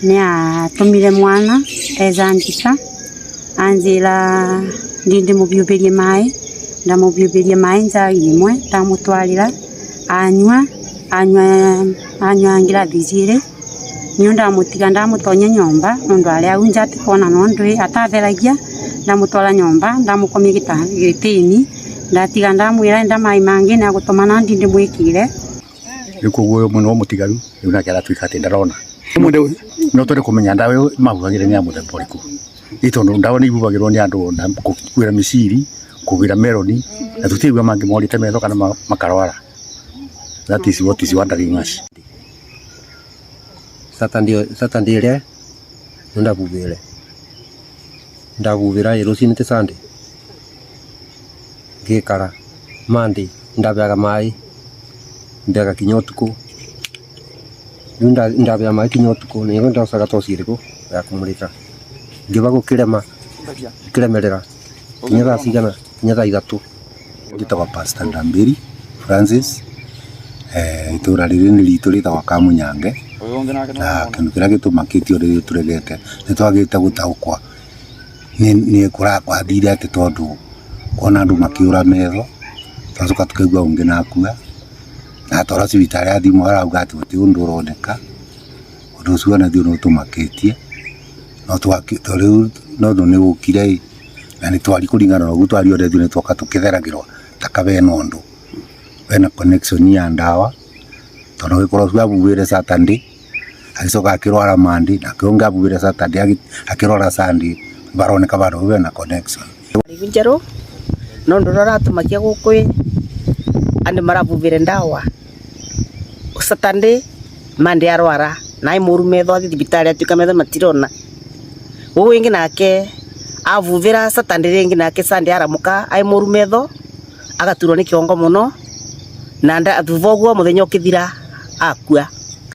Niatumire mwana eza njita anjira ndi ndimubiubirie mai, ndamubiubirie mai njagi imwe, ndamutwarira anyua anyua anyua ngirathi igiri. Nio ndamutiga ndamutonya nyomba nundu ari au nja atikwona nondu atatheragia. Ndamutwara nyomba, ndamukomia gitini, ndatiga ndamwira enda mai mangi na gutumana ndi ndimwikire. Riu koguo uyu mwena wa mutigaru riu nake aratuika ati ndarona. Mundu no twende kumenya ndawa iyo mahuhagire ni ya muthemba uriku, i tondu ndawa ni ihuhagirwo ni andu na kugwira miciri, kugwira meloni, na tutiigua mangi morite metho kana makarwara. That is what is wondering us. Saturday, Saturday ĩrĩa nĩ ndabubĩre, ndabubĩra ĩ rũcinĩ ti Sunday, ngĩikara. Monday ndabeaga maĩ, mbeaga kinya ũtukũ. Rĩu ndabeaga maĩ kinya ũtukũ, nĩguo ndacoka toci ĩrĩkũ ya kũmũrĩka. Ngĩba gũkĩrema, gũkĩremerera kinya thaa cigana, kinya thaa 3. Njĩtagwo Pastor Ndambĩri Francis, itũra rĩrĩ nĩ ritũ rĩtagwo Kamunyange, na kĩndũ kĩrĩa gĩtũmakĩtie ũndũ ũyũ tũregete nĩ twagĩte gũtaũkwa nĩ kwathire atĩ, tondũ kuona andũ makĩũra metho, twacoka tũkaigua ũngĩ na akua, na atwarwo thibitarĩ athimwo arauga atĩ gũtirĩ ũndũ ũroneka. Ũndũ ũcio ona ithuĩ nĩ ũtũmakĩtie, no rĩu tondũ nĩ ũkire ĩ, na nĩ twari kũringana na ũguo twari othe, ithuĩ nĩ twoka tũkĩtheragĩrwo ta ka bena ũndũ bena connection ya ndawa, tondũ ũgĩkorwo ũcio abuĩre Saturday agĩcoka akĩrwara Monday, nake ũngĩ abuĩre Saturday akĩrwara Sunday, baroneka bandũ bena connection. Rĩu njerũ no ũndũ ũrĩa ũratũmakia gũkũ ĩ, andũ marabubĩre ndawa Saturday, Monday arwara na mũru metho, athiĩ thibitarĩ atuĩka metho matirona. Ũyũ wĩngĩ nake avuvĩra Saturday rĩngĩ, nake Sunday aramuka ai mũru metho, agaturwo nĩ kĩongo mũno, na thutha ũguo mũthenya ũkĩthira akua.